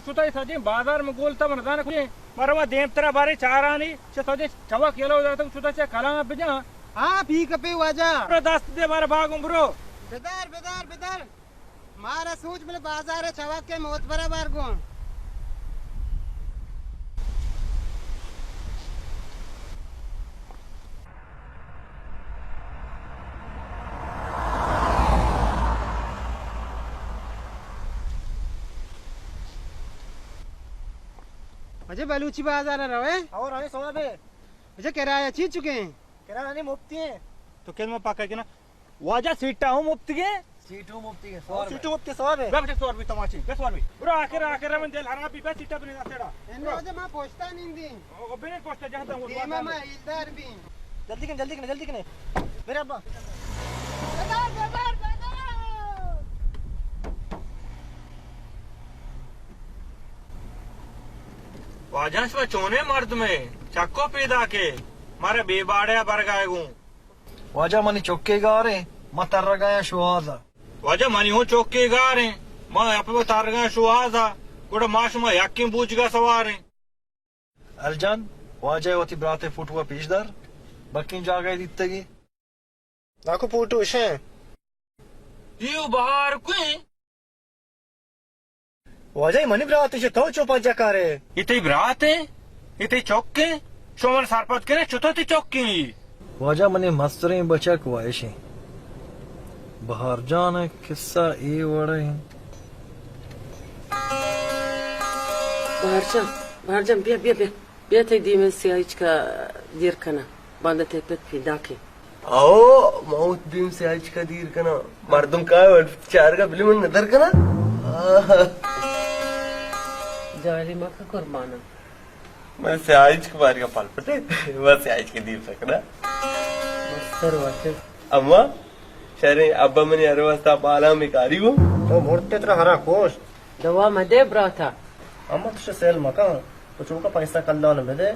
چوتا سجیں بازار من گولتا من زاناں کجیں۔ مروا دیم ترا بارے چارانی، چہ سجیں چوک یلو داتگ، چوتا چہ کلام بجاں۔ ہاں، پی کپے واجہ۔ برو دست دے بارے باگوں برو۔ بدار، بدار، بدار۔ مارا سوچ بلے بازار چوک کے موت برا بار گوں۔ اجے بلوچی بازار ءَ روئے؟ او روئے سواب ہے۔ اجے کرایہ چی چکے ہیں؟ کرایہ نہیں مفتی ہے۔ تو کلمہ پاک کر کے نا۔ واجہ سیٹا ہوں مفتی ہے؟ سیٹ ہوں مفتی ہے، سوار سیٹ ہوں مفتی ہے، سواب ہے۔ بے بچے سوار بھی تماشی، بے سوار بھی۔ برو آخر، آخر من دل حرام بھی، بے سیٹا بنے نا سیڑا۔ ان واجہ ما پوچھتا نہیں دی۔ او بنے پوچھتا جہاں تم دیما ما ایلدار بھی۔ جلدی کن، جلدی کن، جلدی کن۔ میرے ابا۔ واجہ شما چونیں مردمے؟ چکو پیداکے، مارا بے باڑے ءَ برگائے گوں۔ واجہ منی چکے گاریں، ما ترگایاں شوہاز ءَ۔ واجہ منی ہوں چکے گاریں، ما اپے ترگایاں شوہاز ءَ، گڑا ما شما یکیں بوجگ ءَ سواریں۔ الجان، واجہ ءَ وتی برات ءِ فوٹو ءَ پیش دار، بکیں جاگہے دیتگی؟ ناکو پوٹو اشیں۔ ایو بہار کوئیں؟ واجہ، اے منی برات ایں، تو چو پجا کارے؟ اے تئی برات ایں؟ اے تئی چک ایں؟ شما من سرپد کرے، چتو تئی چک ایں؟ واجہ، منی مستریں بچک وایش ایں۔ بہار جان ءِ قصہ اے وڑ ایں۔ بہار جان، بہار جان، بیا، بیا، بیا۔ بیا تئی دیمے سیاہیچکا دیر کناں، باندا تئی پت پیداکیں۔ او، ما وت دیم سیاہیچکا دیر کناں۔ مردم کائے وت چارگا بلی من ندر کناں۔ آہ۔ جاہلی مکہ قرباناں۔ من سیاہیچک باریگا پل پٹے، ما سیاہیچکا دیر سکناں۔ مستر واجہ۔ اما، شریں ابا منی ہر واسطہ بالاں بکاری گوں۔ تو مرتے ترا ہرا کوشت۔ دوا مدے براتا۔ اما تو چہ سیل مکن، تو چوکا پیسہ کلدان بدے،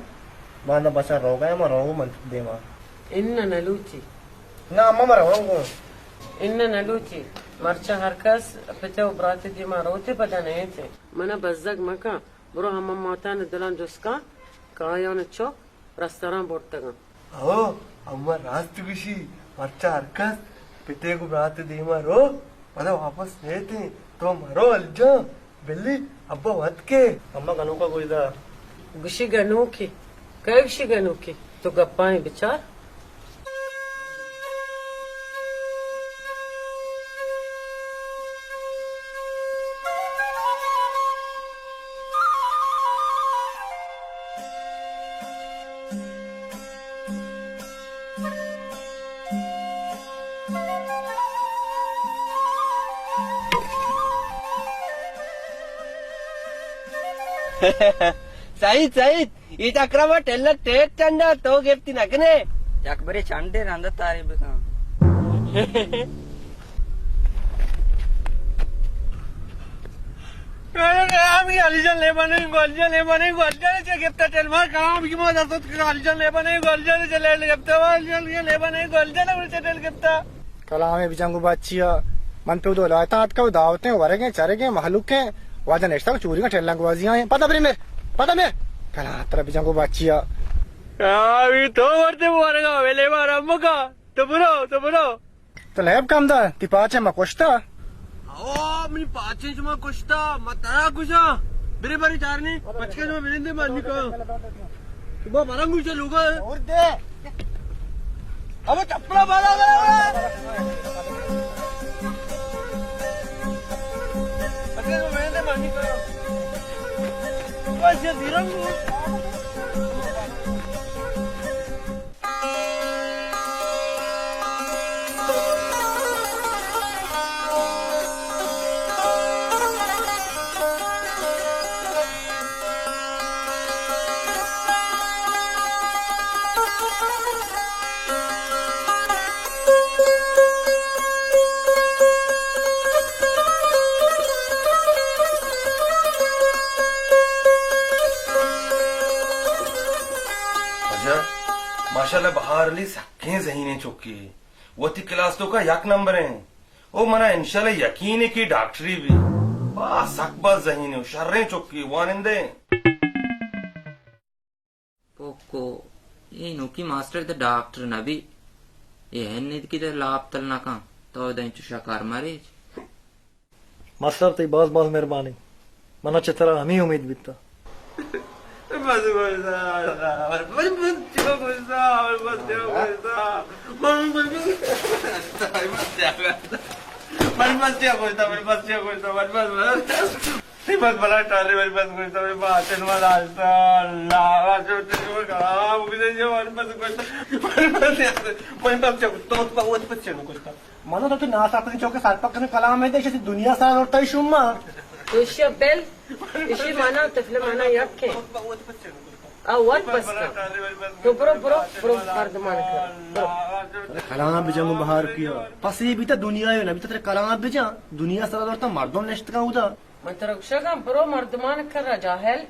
باندا بچا روگا، ما روگو من دیما۔ اناں نلوچی۔ نا اما، ما روگو۔ اناں نلوچی۔ مرچا ہر کس پتے و براتے دیما روتے، پدا نئیتے۔ منا بزگ مکن، برو ہما ماتان دلان جسکان کہ آیان چک رستراں برتگاں۔ ہو، اما راست گوشی، مرچا ہر کس پتے گوں برات دیما رو، پدا واپس نیتیں۔ تو مرو الجان، بلی ابا وت کے۔ اما گنوکا گوشدا۔ گوشی گنوکی؟ کئے گوشی گنوکی؟ تو گپائیں بچار۔ سعید، سعید، اے چکرا ما ٹیلر ٹیک چنڈا تو گپتی نہ کنے۔ یک برے چنڈے رندا تعریف بکن۔ کلام علی جان لیبا نہیں، گل جان لیبا نہیں، گل جان چے گپتا ٹیل مار، کلام کی ما دست کلام علی جان لیبا نہیں، گل جان چے ٹیل گپتا، علی جان لیبا نہیں، گل جان چے ٹیل گپتا۔ کلام بجن گو بچیا، من پہ دو لایتا اتکا و دعوتیں، ورگیں، چرگیں، مہلوکیں، واجہ نشتا چوریگاں ٹیلنگ گوازیاں، پدا برے میر، پدا میر۔ کلام ترا بجن گو بچیا۔ آوی تو ورتے ورگا، ویلے بارا مکا، تو برو، تو برو۔ تو لیب کم دا، تی پاچے ما کشتا۔ او، منی پاچے شما کشتا، ما ترا کشا۔ برے بری چارنی، پچکے شما بنندے مانی کا۔ شما برنگ گوشے لوگا۔ اور دے۔ ابا چپلا بالا گیا۔ پچکے شما بنندے مانی کا۔ بس یہ دیرم۔ اچھا، ماشاءاللہ بہار علی سکیں ذہینیں چکے، وتی کلاس توکا یک نمبر ایں۔ او منا انشاءاللہ یقین ایں کہ ڈاکٹری بی۔ با سک باز ذہین و شریں چکی وانندے۔ پوکو، اے نوکی ماسٹر تہ ڈاکٹر نہ بی۔ اے ہنید کی تہ لاپ تل نہ کن۔ تو دیں چو شکار مریچ۔ ماسٹر، تئی باز باز مہربانی۔ منا چہ ترا ہمے امید بیتا۔ بس گوشتا، من بس چیا گوشتا، من بس چیا گوشتا، من بس چیا گوشتا، من بس چیا گوشتا، من بس چیا گوشتا، من بس، من بس، تئی بس بلا ٹالے، من بس گوشتا، من بس چنوا داشتا، اللہ، من بس گوشتا، من بس، من بس، من بس، تو بس چنوا گوشتا۔ من تو تو ناساپتیں چوکے سرپد کنیں کلام ءَ دے، ایشی دنیا سرا زرتگ شما۔ تو ایشی ءَ بل، ایشی مانا، طفل مانا یک ہے۔ آ وت بس کن۔ تو برو، برو، برو مردمان کر۔ برو۔ ارے کلام بجن بہار کیا۔ پسی بیتا دنیا ءَ نہ بیتا ترے کلام بجن۔ دنیا سرا زرتا مردم نشتگاں اودا۔ من ترا گوشگاں برو مردمان کر جاہل۔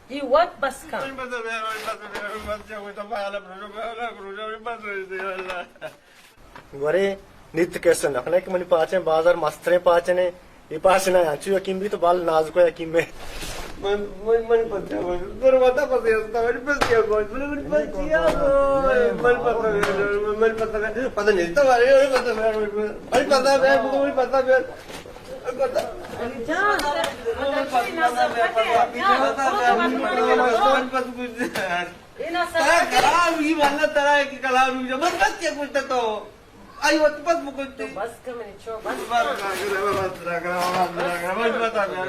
ای وت بس کن۔ گورے، نیت کسے نہ کنے کہ منی پاچیں بازار مستریں پاچنے، اے پاچ نہ انچو یقین بی تو بال نازکو یقین میں۔ من، من، من پتہ، من، من وتا پتہ ہستا، من پتہ کیا گوش، من، من پتہ کیا گوش، من پتہ، من پتہ نہیں تو، من پتہ، من پتہ، من پتہ، من پتہ، من پتہ۔ ترا کلام ہی واللہ ترا کہ کلام ہی جا، بس بس کیا کرتا تو؟ آئی وقت بس بکن تو۔ بس کر منی چو، بس بس کر۔ بس کر، بس کر، بس کر، بس کر، بس کر۔ من پسا پیار،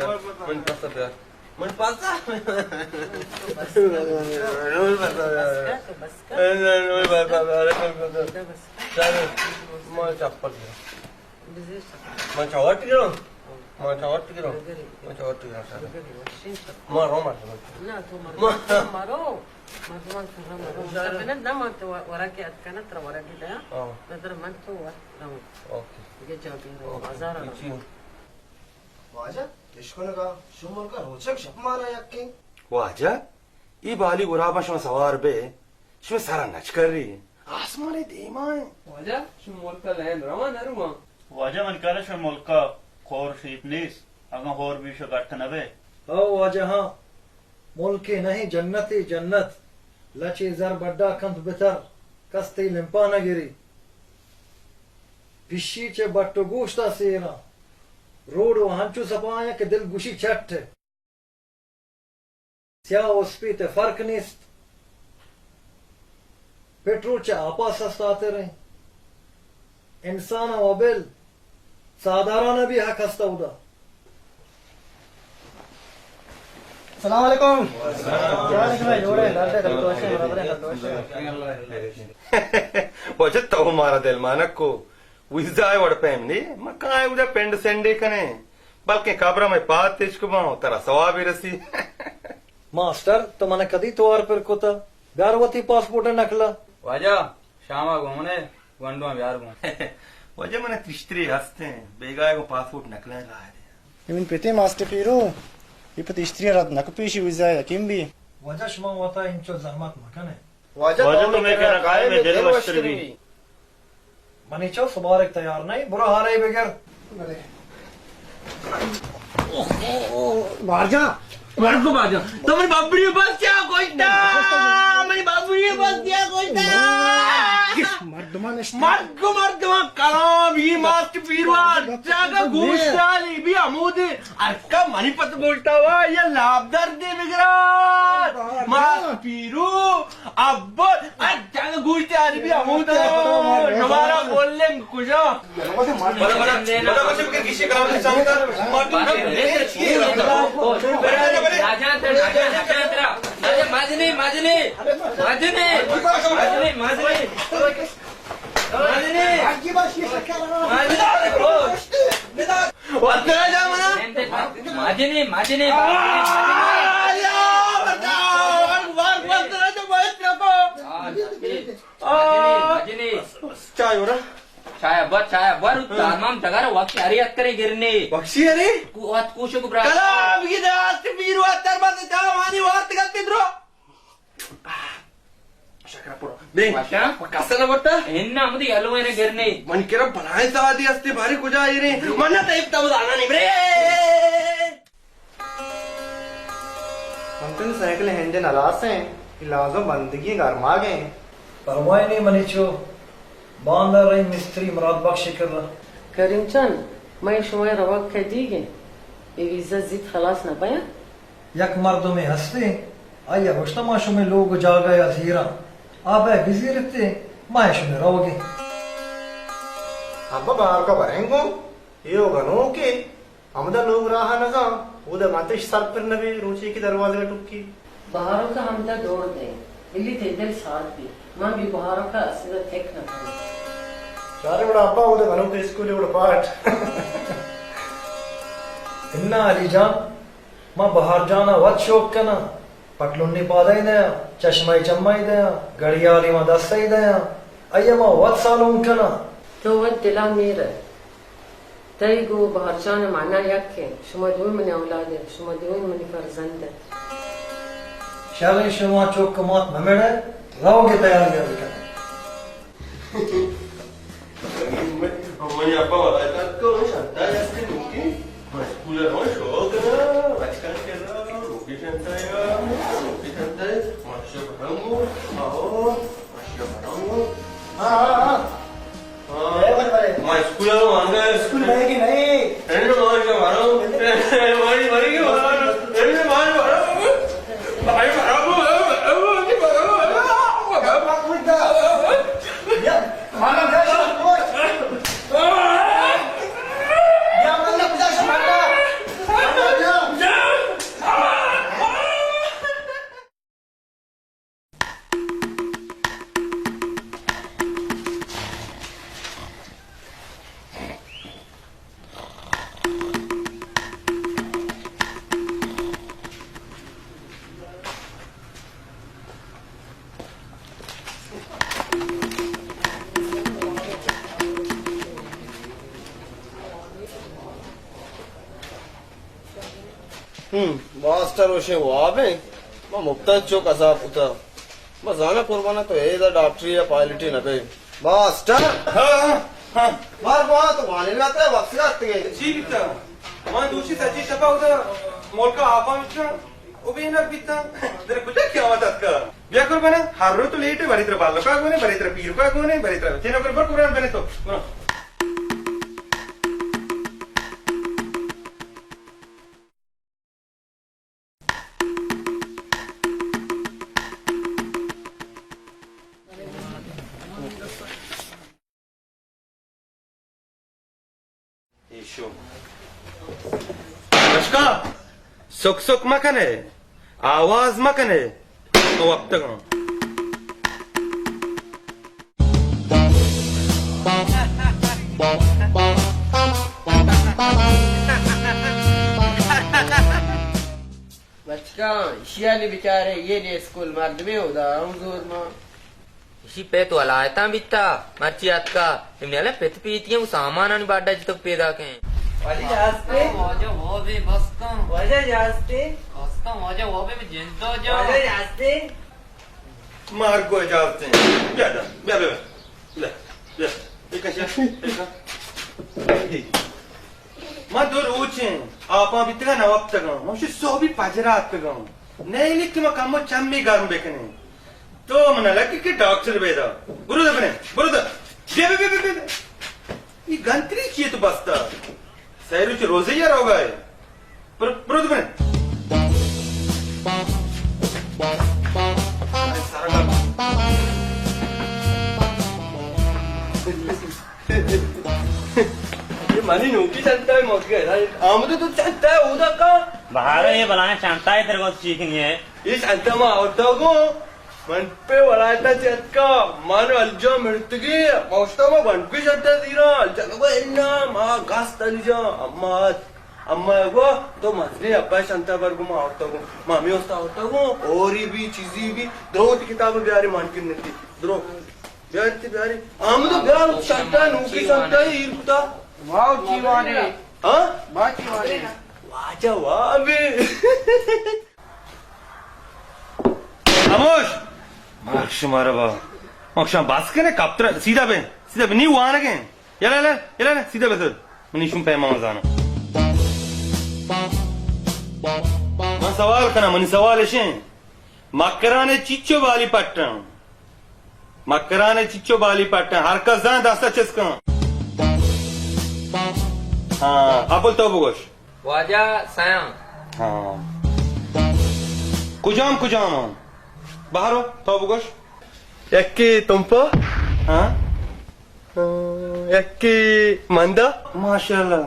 من پسا پیار۔ من پسا۔ بس کر، بس کر۔ من پسا پیار، من پسا۔ بس کر۔ چل، ما چپل۔ بزیر سکا۔ ما چاوٹ گرو۔ ما چاوٹ گرو۔ ما چاوٹ گرو۔ ما رو مار۔ نہ، تو مر۔ ما۔ تو مرو۔ مردمان سرا مرو۔ سر بنند نہ، من تو ورا کے اتکنا، ترا ورا کے دیا۔ ہاں۔ ندر من تو ور رو۔ اوکے۔ یہ جا گیا رو، اوکے۔ بازار رو۔ واجہ، اشکنگا، شو ملکا روچک شپ مارا یکیں۔ واجہ، ای بالی گرابا شما سوار بے۔ شمئے سرا نچکری انت، آسمان ء دیما انت۔ واجہ، شمئے ملک ء لین رواں نہ رواں؟ واجہ، من کارا شمئے ملک ء کور شیپ نیست، اگاں ہور بیش ء گٹ نہ بئے۔ او واجہ ہاں، ملکے نہ انت، جنتے جنت۔ لچے زر بڈا کنت بتر، کس تئی لمپا نہ گری۔ پشی چہ بٹ و گوشت ء سیراں، روڈ و ہنچو سپایاں کہ دل گوشی چٹ ء۔ سیاہ و اسپیت ء فرق نیست۔ پٹرول چہ آپا سستاتر انت۔ انسان ء وبل ساہداران ء بھی حق ہست اودا۔ السلام علیکم۔ وعلیکم السلام۔ جوڑ ئے، درد ئے، درد دوشے، برابر ئے، درد دوشے۔ واجہ تو مارا دلمانک کو۔ ویزا ء وڑ پیم نے، ما کائیں اودا پنڈ سنڈے کنیں، بلکیں قبر ء مئے پاد تچک باں و ترا ثوابے رسی۔ ماسٹر، تو من ء کدی توار پر کتا؟ بیار وتی پاسپورٹ ء نقل ء۔ واجہ، شام ء گون ء گونڈواں بیار گون۔ واجہ، من ء تشتری ہستیں، بیگاہ ء گوں پاسپورٹ نقل ء راہ دے۔ اے من پتے ماسٹر پیرو، اے پہ تشتری رد نہ کپیشی ویزا یقین بی۔ واجہ، شما وتا انچو زحمت مکنے۔ واجہ، واجہ تو مئے کرا کائے، مئے دل وشتر بی۔ منی چو سبارگ تیار نہیں، برو ہارے بگر۔ بارجا۔ مرگو بارجا۔ تو منی بابری بس کیا کوشتا؟ منی بابری بس کیا کوشتا؟ مردمان اشتا۔ مرگو مردمان کلام، یہ ماسٹ پیروار۔ جاگہ گوشتالی بی ہمودے۔ ارکا منی پت بولتا وا، یہ لاب درد دے بگرا۔ ماس پیرو، ابر، ار جنگ گوشت عربی ہمود۔ شمارا بولنگ کجا؟ بڑا، بڑا، بڑا، بڑا، بڑا، کسی کلام سے سامتا۔ راجا تر، راجا، راجا ترا۔ مدنی، مدنی، مدنی، مدنی، مدنی۔ مدنی! مدنی! ودنا جا منا! مدنی، مدنی! آیا! ودنا! ودنا جا، مدنی! مدنی! چائے ہو رہا؟ چائے بر، چائے بر، تمام جگہ رو وقت اری ات کرے گرنے۔ وقتی اری؟ کو-، ات کوشو کو برا۔ کلا بگی داست پیرو اتر بس جا وانی وارت گلتے درو۔ شکر پورا۔ بے۔ باشا؟ کسا نہ برتا؟ انا مدی الوے نے گرنے۔ من کرا بلائیں ساعتی ہستے باری کجا ایرے۔ من نہ تیپ تب زانا نہیں برے۔ سمتن سائیکل انجن ہلاس ہیں، کہ لازم بندگی گرماگ ہیں۔ پرواہ نہیں منی چو، باندا رہی مستری مراد بخش کرا۔ کریم جان، میں شما روگ کدیگ ہیں، یہ ویزا زیت خلاص نہ بیاں؟ یک مردمے ہستے، آئی ء گوشتہ ما شمئے لوگ و جاگہ ء زیراں، آ بئے بزیرتے، ما ء شمئے روگیں۔ ابا بہارکا بریں گوں، اے و گنوکے، ہمدا لوگ راہ نزاں، اودا متش سرپر نبے، روچے کہ دروازگا ٹکی۔ بہارکا ہمدا دور دے، بلی تئی دل سارت بی، من بی بہارکا اسدا تک نکناں۔ چارے گڑا ابا اودا گنوک اسکولے گڑا پاٹ۔ انا علی جان، ما بہار جان ء وت شوک کناں، پٹلونی پادائی دیاں، چشمہ چمائی دیاں، گڑیالی ما دستائی دیاں، آئی ء ما وت سالونک کناں۔ تو وت دل ء میر ئے۔ تئی گوں بہار جان ء مانا یک انت، شما دوئیں منی اولاد ات، شما دوئیں منی فرزند ات۔ شریں، شما چک مات مہ مڑئے، روگ ء تیاری ء بکن۔ منی ابا ولائی تتکا، شانتا یستی نوکی، ما اسکول رو شو کنا، بچکان کرا، نوکی شانتا یا، نوکی شانتا، ماشا برمو، آو، ماشا برمو۔ ہاں، ہاں، ہاں۔ ہاں۔ اے، بڑے، بڑے۔ ما اسکول رو آنگا۔ اسکول بھائی کی نہیں۔ اے، ماشا برمو۔ اے، بڑی، بڑی کی برمو۔ اے، ماشا برمو۔ بھائی برمو، برمو، برمو، برمو۔ ہم، ماسٹر وشیں واب ہیں۔ ما مبتل چوک عذاب کتا۔ ما زانا قربانا تو ایدا ڈاکٹری یا پائلٹی نہ بے۔ ماسٹر! ہاں، ہاں، ہاں۔ مار بہا تو وانے نہ تے وقت رات گئے۔ جی بیتا۔ ما دوشی سچی شپا ہوتا ملکا آپا مچا۔ او بے نر بیتا، در کجا قیامت اتکا؟ بیا قربانا، ہر رو تو لیٹ ہے، بری تر بالکا گونے، بری تر پیرکا گونے، بری تر تینا پر بر قربان بنے تو۔ برو۔ ایشو۔ بچکا، سک سک مکنے، آواز مکنے، تو وپتگاں۔ بچکاں، ایشی علی بیچارے، یہ نے اسکول مردمے ہودا، ہم زور ما۔ ایشی پہ تو ہلائتاں بیتا، مرچی اتکا، امنی الان پت پیتیاں و سامانانی باڈا جتک پیدا کیں۔ واجہ جاستے؟ واجہ وابے بستاں۔ واجہ جاستے؟ بستاں واجہ وابے میں جندا جا۔ واجہ جاستے؟ مار کو جاستے؟ بیا دا، بیا، بیا، بیا۔ لے، بیا۔ ایک کشا، ایک۔ ما دو روچیں آپاں بیتگاں نہ وپتگاں، ما شی سہبی پجرا اتکگاں۔ نیلی کہ ما کمو چمی گرم بکنیں۔ تو من لگی کہ ڈاکٹر بیدا۔ برو دے بنے، برو دے۔ بیا، بیا، بیا، بیا، بیا۔ یہ گنتری چیئے تو بستا؟ سہ روچ روزے یا روگا ہے؟ برو، برو دے بنے۔ اے منی نوکی چنتا ہے موت گئے۔ آمدو تو چنتا ہے اودا کا؟ بہارو یہ بلائیں چنتا ہے تیرے کو چیکنگ ہے۔ یہ چنتا ما آورتا گو۔ من پہ ولایتا چہ اتکا، من الجا مرتگی، ما اشتا ما بنڈگی شنتا زیرا، الجا گو انا ما گاست الجا، اما ات، اما گو تو مزنی ابا شنتا بر گو ما آورتا گو، ما ہمیں استا آورتا گو، اوری بھی چیزی بھی، درو تی کتاب بیاری مان کن نتی، درو، بیاری تی بیاری، آمدو بیار شنتا نوکی شنتا ایر کتا۔ واو چی وانے؟ ہاں؟ با چی وانے؟ واجہ وابے۔ خاموش! مار شمارا با۔ مکشان بس کنے کپتر سیدھا بے۔ سیدھا بے۔ نی وانگیں۔ یلا، یلا، یلا، یلا، سیدھا بے سر۔ منی شم پیما زانا۔ ما سوال کناں، منی سوال اش انت، مکران ء چچو بالی پٹاں؟ مکران ء چچو بالی پٹاں؟ ہر کس زان دست ء چست کن۔ ہاں، ابل تو بگوش۔ واجہ سیاں۔ ہاں۔ کجام کجام آں؟ بہرو، تو بگوش۔ یکے تمپا۔ ہاں۔ یکے مندا۔ ماشاءاللہ۔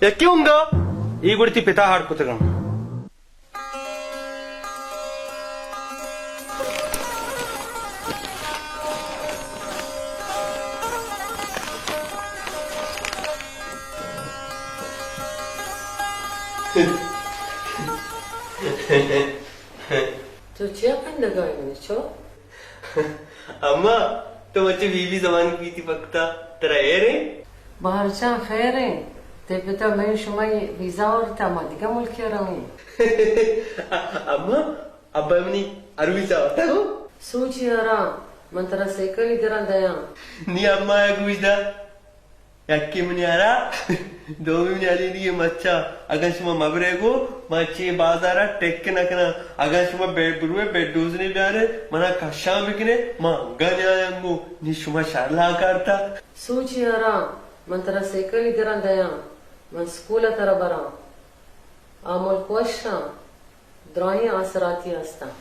یکے اونگا۔ اے گڑتی پتا ہاڑ کتگاں۔ تو چیا کندگا ئے منی چو؟ اما، تو مچے بی بی زمانگ بیتی وقتا، ترا ایر ایں؟ بہرچاں خیر ایں، تے پتا میں شمائی ویزا آورتا، ما دگہ ملکے رویں۔ اما، ابا منی ہر ویزا آورتا گو؟ سوچی ہراں، من ترا سیکلی دراں دیاں۔ نی اما ء گوش دار۔ یکے منی ہرا، دومی منی علی دیگہ مچا۔ اگاں شما مبرے گو، ما چے بازارا ٹک نہ کناں۔ اگاں شما بے-، بروے بیڈوزنے بیارے، منا کشاں بکنے، ما انگا نیایاں گو، نی شما شر لا کارتا۔ سوچی ہراں، من ترا سیکلی دراں دیاں، من سکول ء ترا براں۔ آ ملک وشاں، دراہیں آسراتی ہستاں۔